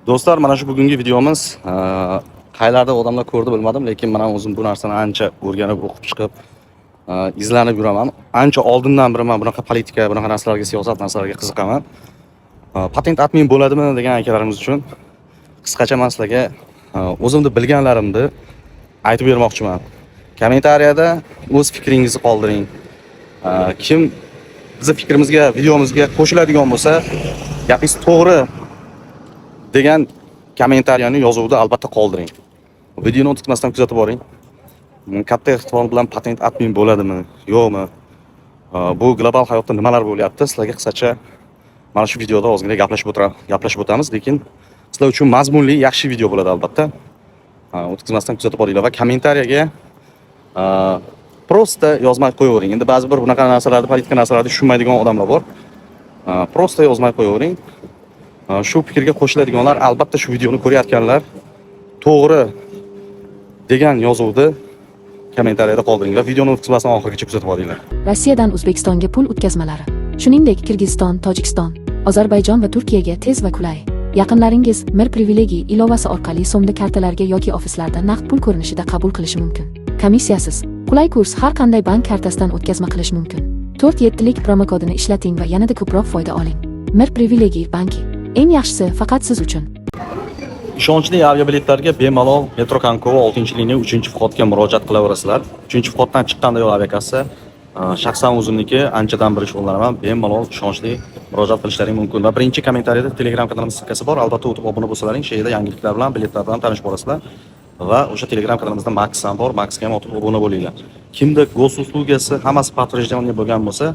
Do'stlar, mana shu bugungi videomiz qaylarda odamlar ko'rdi, bilmadim, lekin mana o'zim bu narsani ancha o'rganib, o'qib chiqib, izlanib yuraman. Ancha oldindan beri man bunaqa politika, bunaqa narsalarga, siyosat narsalarga qiziqaman. Patent отмен bo'ladimi degan akalarimiz uchun qisqacha man sizlarga o'zimni bilganlarimni aytib bermoqchiman. Kommentariyada o'z fikringizni qoldiring. Kim bizni fikrimizga, videomizga qo'shiladigan bo'lsa, gapingiz to'g'ri degan kommentariyani yozuvda albatta qoldiring. Videoni o'tkazmasdan kuzatib boring. Katta ehtimol bilan patent отмен bo'ladimi, yo'qmi? Bu global hayotda nimalar bo'lyapti? Sizlarga qisqacha mana shu videoda ozgina gaplashib o'tamiz, lekin sizlar uchun mazmunli, yaxshi video bo'ladi albatta. O'tkazmasdan kuzatib boringlar va kommentariyaga просто yozmay qo'yavering. Endi ba'zi bir bunaqa narsalarni, politika narsalarni tushunmaydigan odamlar bor. Просто yozmay qo'yavering. Shu fikrga qo'shiladiganlar albatta shu videoni ko'rayotganlar to'g'ri degan yozuvni kommentariyada qoldiringlar. Videoni o'tkazmasdan oxirigacha kuzatib boringlar. Rossiyadan O'zbekistonga pul o'tkazmalari. Shuningdek, Qirg'iziston, Tojikiston, Ozarbayjon va Turkiyaga tez va qulay. Yaqinlaringiz Mir Privilegiy ilovasi orqali so'mda kartalarga yoki ofislarda naqd pul ko'rinishida qabul qilishi mumkin. Komissiyasiz. Qulay kurs, har qanday bank kartasidan o'tkazma qilish mumkin. 4 yettilik promokodini ishlating va yanada ko'proq foyda oling. Mir Privilegiy banki. Eng yaxshisi faqat siz uchun. Ishonchli aviabiletlarga bemalol metro Konkovo 6-liniya 3-вход ga murojaat qilaverasizlar. 3-вход dan chiqqanda yo'l aviakassa, shaxsan o'zimniki, anchadan beri shug'ullanaman. Bemalol ishonchli murojaat qilishlaring mumkin. Va birinchi kommentariyada Telegram kanalimiz ссылка si bor. Albatta o'tib obuna bo'lsalaring, shu yerda yangiliklar bilan, biletlar bilan tanishib borasizlar. Va o'sha Telegram kanalimizda Max ham bor. Maxga ham o'tib obuna bo'linglar. Kimda госуслуга si hammasi подтверждение bo'lgan bo'lsa,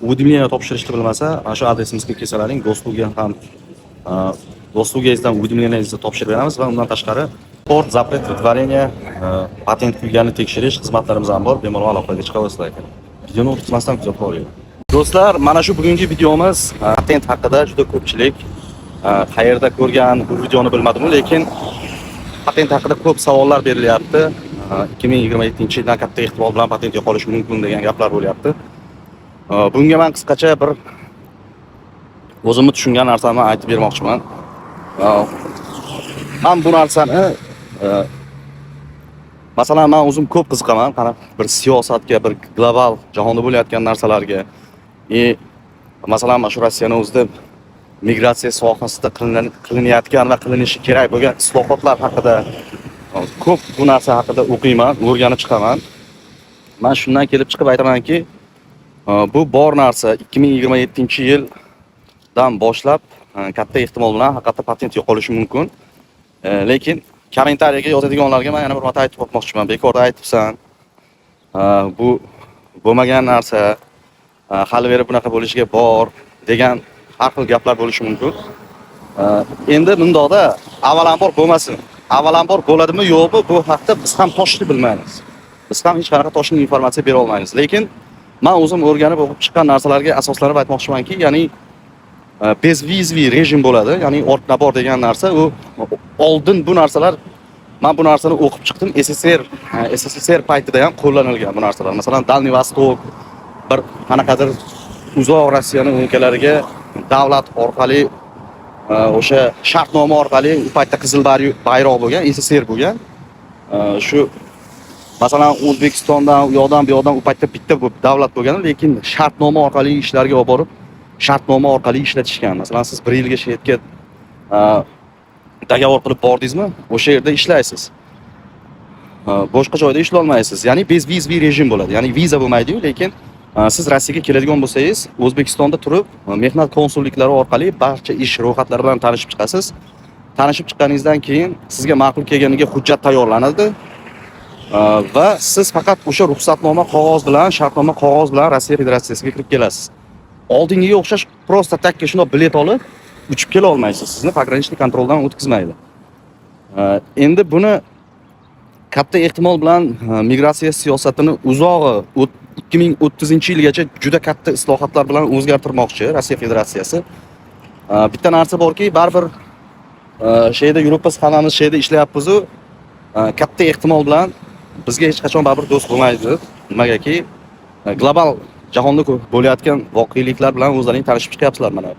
уведомление topshirishni bilmasa, mana shu adresimizga kelsalaring, госуслуга ham госуслуга ngizdan уведомление ngizni topshirib beramiz va undan tashqari port, запрет, выдворение, patent kuyganini tekshirish xizmatlarimiz ham bor. Bemalol aloqaga chiqaverasizlar ekan. Videoni o'tkazmasdan kuzatib boringlar. Do'stlar, mana shu bugungi videomiz patent haqida. Juda ko'pchilik qayerda ko'rgan bu videoni bilmadim, lekin patent haqida ko'p savollar berilyapti. 2027 yildan katta ehtimol bilan patent yo'qolishi mumkin degan gaplar bo'lyapti. Bunga man qisqacha bir o'zimni tushungan narsamni aytib bermoqchiman. Man bu narsani masalan, man o'zim ko'p qiziqaman qanaqa bir siyosatga, bir global jahonda bo'layotgan narsalarga. И masalan, mana shu Rossiyani o'zida migratsiya sohasida qilinayotgan va qilinishi kerak bo'lgan islohotlar haqida ko'p bu narsa haqida o'qiyman, o'rganib chiqaman. Man shundan kelib chiqib aytamanki, bu bor narsa 2027 yildan boshlab katta ehtimol bilan haqiqatda patent yo'qolishi mumkin. Lekin kommentariyaga yozadiganlarga man yana bir marta aytib o'tmoqchiman. Bekorda aytibsan. Bu bo'lmagan narsa, hali beri bunaqa bo'lishiga bor degan har xil gaplar bo'lishi mumkin. Endi bundoqda avvalambor bo'lmasin. Avvalambor bo'ladimi, yo'qmi, bu haqda biz ham точно bilmaymiz. Biz ham hech qanaqa точный informatsiya bera olmaymiz. Lekin man o'zim o'rganib, o'qib chiqqan narsalarga asoslanib aytmoqchimanki, ya'ni безвизовый rejim bo'ladi, ya'ni оргнабор degan narsa. U oldin bu narsalar, man bu narsani o'qib chiqdim, SSSR paytida ham qo'llanilgan bu narsalar. Masalan, Дальний Восток, bir qanaqadir uzoq Rossiyani o'lkalariga davlat orqali o'sha shartnoma orqali, u paytda qizil bayroq bo'lgan, SSSR bo'lgan. Shu masalan, O'zbekistondan u yoqdan, bu yoqdan, u paytda bitta davlat bo'lgan, lekin shartnoma orqali ishlarga olib borib, shartnoma orqali ishlatishgan. Masalan, siz bir yilga shu yerga договор qilib bordingizmi, o'sha yerda ishlaysiz. Boshqa joyda ishlolmaysiz. Ya'ni безвизовый rejim bo'ladi. Ya'ni viza bo'lmaydi-yu, lekin siz Rossiyaga keladigan bo'lsangiz, O'zbekistonda turib, mehnat konsulliklari orqali barcha ish ro'yxatlari bilan tanishib chiqasiz. Tanishib chiqqaningizdan keyin sizga ma'qul kelganiga hujjat tayyorlanadi. Va siz faqat o'sha ruxsatnoma qog'oz bilan, shartnoma qog'oz bilan Rossiya Federatsiyasiga kirib kelasiz. Oldingiga o'xshash просто так shundoq bilet olib uchib kela olmaysiz. Sizni пограничный контроль dan o'tkazmaydi. Endi buni katta ehtimol bilan migratsiya siyosatini uzog'i 2030 yilgacha juda katta islohotlar bilan o'zgartirmoqchi Rossiya Federatsiyasi. Bitta narsa borki, baribir shu yerda yuribmiz, hammamiz shu yerda ishlayapmiz-u, katta ehtimol bilan bizga hech qachon baribir do'st bo'lmaydi. Nimagaki, global jahonda bo'layotgan voqeliklar bilan o'zlaring tanishib chiqyapsizlar mana.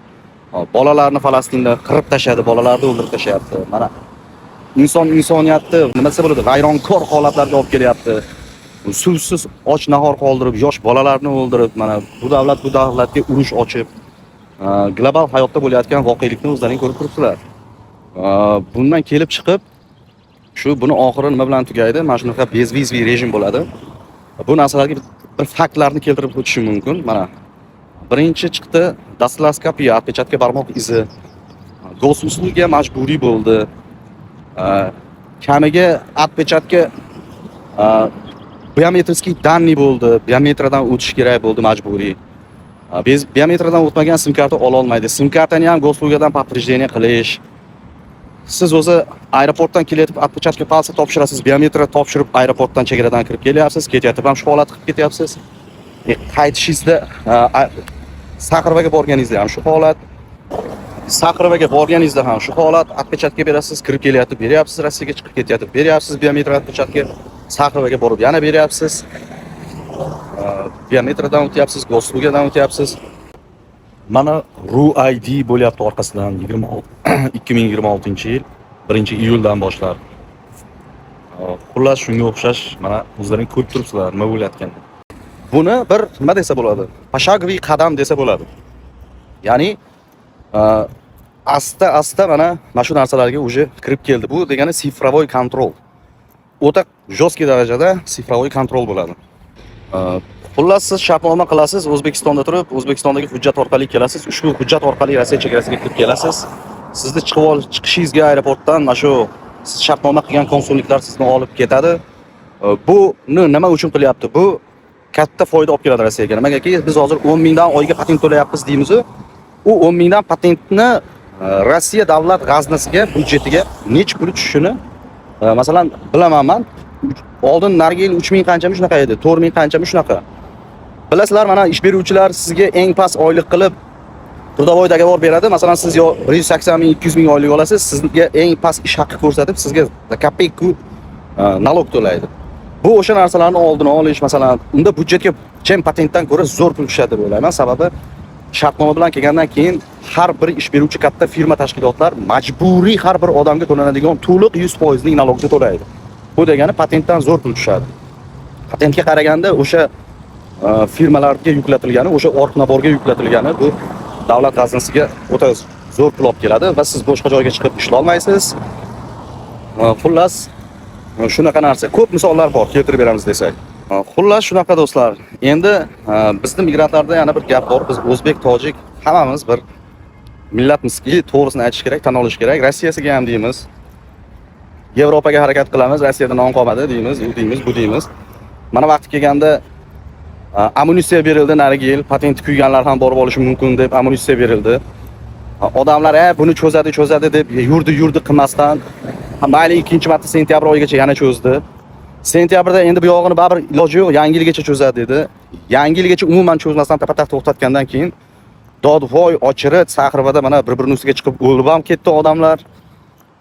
Bolalarni Falastinda qirib tashladi, bolalarni o'ldirib tashlayapti. Mana inson insoniyatni, nima desa bo'ladi, vayronkor holatlarga olib kelyapti. Suvsiz och nahor qoldirib, yosh bolalarni o'ldirib, mana bu davlat bu davlatga urush ochib, global hayotda bo'layotgan voqelikni o'zlaring ko'rib turibsizlar. Bundan kelib chiqib, shu buni oxiri nima bilan tugaydi? Mana shunaqa безвизовый rejim bo'ladi. Bu narsalarga bir faktlarni keltirib o'tishim mumkin. Mana birinchi chiqdi дактилоскопия, отпечатка, barmoq izi. Госуслуга majburiy bo'ldi. Kamiga отпечатка, биометрический данные bo'ldi. Biometriyadan o'tish kerak bo'ldi majburiy. Без biometriyadan o'tmagan sim karta ola olmaydi. Sim kartani ham госуслуга dan подтверждение qilish. Siz o'zi aeroportdan kelayotib отпечатка пальца topshirasiz, biometriya topshirib aeroportdan, chegaradan kirib kelyapsiz, ketayotib ham shu holat qilib ketyapsiz. Qaytishingizda Saxarovaga borganingizda ham shu holat. Saxarovaga borganingizda ham shu holat, отпечатка berasiz, kirib kelyapti, beryapsiz, Rossiyaga chiqib ketyapti, beryapsiz biometriya отпечатка, Saxarovaga borib yana beryapsiz. Biometriyadan o'tyapsiz, госуслуга dan o'tyapsiz. Mana RU ID bo'lyapti orqasidan 26 2026-yil 1-iyuldan boshlab. Xullas, shunga o'xshash, mana o'zlaring ko'rib turibsizlar nima bo'layotganini. Buni bir nima desa bo'ladi? Пошаговый qadam desa bo'ladi. Ya'ni asta asta mana shu narsalarga уже kirib keldi. Bu degani цифровой контроль. O'ta жесткий darajada цифровой контроль bo'ladi. Xullas, siz shartnoma qilasiz, O'zbekistonda turib, O'zbekistondagi hujjat orqali kelasiz, ushbu hujjat orqali Rossiya chegarasiga kirib kelasiz. Sizni chiqib ol chiqishingizga aeroportdan mana shu siz shartnoma qilgan konsulliklar sizni olib ketadi. Buni nima uchun qilyapti? Bu katta foyda olib keladi Rossiyaga. Nimagaki, biz hozir 10 mingdan oyga patent to'layapmiz deymiz-u, u 10 mingdan patentni Rossiya davlat g'aznasiga, byudjetiga necha puli tushishini masalan bilaman man. Oldin narigi yil 3 ming qanchami shunaqa edi, 4 ming qanchami shunaqa. Bilasizlar, mana ish beruvchilar sizga eng past oylik qilib трудовой договор beradi. Masalan, siz yo 180 ming, 200 ming oylik olasiz, sizga eng past ish haqi ko'rsatib, sizga за копейку налог to'laydi. Bu o'sha narsalarni oldini olish, masalan, unda byudjetga chem patentdan ko'ra zo'r pul tushadi deb o'ylayman. Sababi shartnoma bilan kelgandan keyin har bir ish beruvchi katta firma, tashkilotlar majburiy har bir odamga to'lanadigan to'liq 100 foizlik налог ni to'laydi. Bu degani patentdan zo'r pul tushadi. Patentga qaraganda o'sha firmalarga yuklatilgani, o'sha оргнабор ga yuklatilgani bu davlat g'aznasiga o'ta zo'r pul olib keladi va siz boshqa joyga chiqib ishlolmaysiz. Xullas, shunaqa narsa. Ko'p misollar bor, keltirib beramiz desak. Xullas, shunaqa, do'stlar. Endi bizni migrantlarda yana bir gap bor. Biz o'zbek, tojik hammamiz bir millatmizki, to'g'risini aytish kerak, tan olish kerak. Rossiyasiga ham deymiz. Yevropaga harakat qilamiz, Rossiyada non qolmadi deymiz, u deymiz, bu deymiz. Mana vaqti kelganda amnistiya berildi narigi yil, patenti kuyganlar ham borib olishi mumkin deb amnistiya berildi. Odamlar buni cho'zadi, cho'zadi deb yurdi, yurdi qilmasdan, ha, mayli, ikkinchi marta sentyabr oyigacha yana cho'zdi. Sentyabrda endi bu yog'ini baribir iloji yo'q, yangi yilgacha cho'zadi dedi. Yangi yilgacha umuman cho'zmasdan tapa to'xtatgandan keyin dod voy ochirit, Saxarovada mana bir-birini ustiga chiqib o'lib ham ketdi odamlar.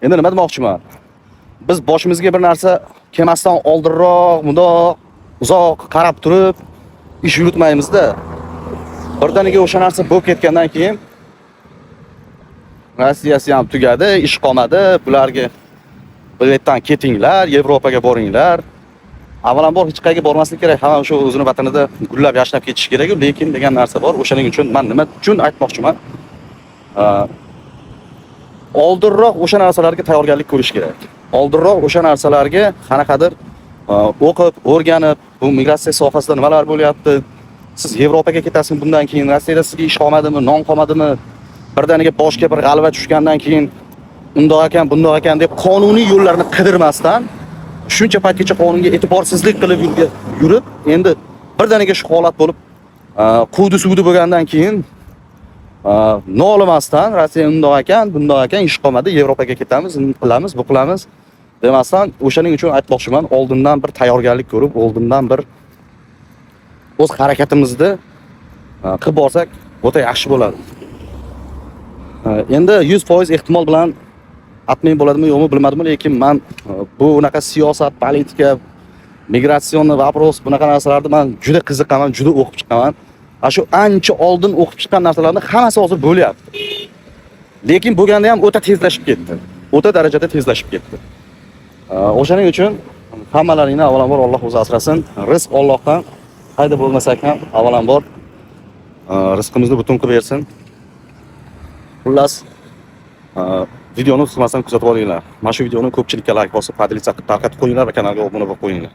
Endi nima demoqchiman? Biz boshimizga bir narsa kelmasdan oldinroq, mundoq uzoq qarab turib ish yuritmaymizda. Birdaniga o'sha narsa bo'lib ketgandan keyin Rossiyasi ham tugadi, ish qolmadi, bularga bu yerdan ketinglar, Yevropaga boringlar. Avvalambor hech qayerga bormaslik kerak. Hamma o'sha o'zini vatanida gullab yashnab ketishi kerak, lekin degan narsa bor. O'shaning uchun men nima uchun aytmoqchiman? Oldinroq o'sha narsalarga tayyorgarlik ko'rish kerak. Oldinroq o'sha narsalarga qanaqadir o'qib, o'rganib, bu migratsiya sohasida nimalar bo'lyapti? Siz Yevropaga ketasizmi bundan keyin, Rossiyada sizga ish qolmadimi, non qolmadimi? Birdaniga boshga bir g'alva tushgandan keyin undoq ekan, bundoq ekan deb qonuniy yo'llarni qidirmasdan shuncha paytgacha qonunga e'tiborsizlik qilib yurib, endi birdaniga shu holat bo'lib, quvdi suvdi bo'lgandan keyin nolimasdan Rossiya undoq ekan, bundoq ekan, ish qolmadi, Yevropaga ketamiz, uni qilamiz, bu qilamiz demasdan, o'shaning uchun aytmoqchiman, oldindan bir tayyorgarlik ko'rib, oldindan bir o'z harakatimizni qilib borsak, o'ta yaxshi bo'ladi. Endi 100% ehtimol bilan отмен bo'ladimi, yo'qmi bilmadim, lekin man bu unaqa siyosat, politika, миграционный вопрос, bunaqa narsalarni man juda qiziqaman, juda o'qib chiqaman. Ana shu ancha oldin o'qib chiqqan narsalarni hammasi hozir bo'lyapti. Lekin bo'lganda ham o'ta tezlashib ketdi. O'ta darajada tezlashib ketdi. O'shaning uchun hammalaringni avvalambor Alloh o'zi asrasin. Rizq Allohdan, qayda bo'lmasak ham avvalambor rizqimizni butun qilib bersin. Xullas, videoni qismasidan kuzatib olinglar. Mana shu videoni ko'pchilikka like bosib, поделиться qilib tarqatib qo'yinglar va kanalga obuna bo'lib qo'yinglar.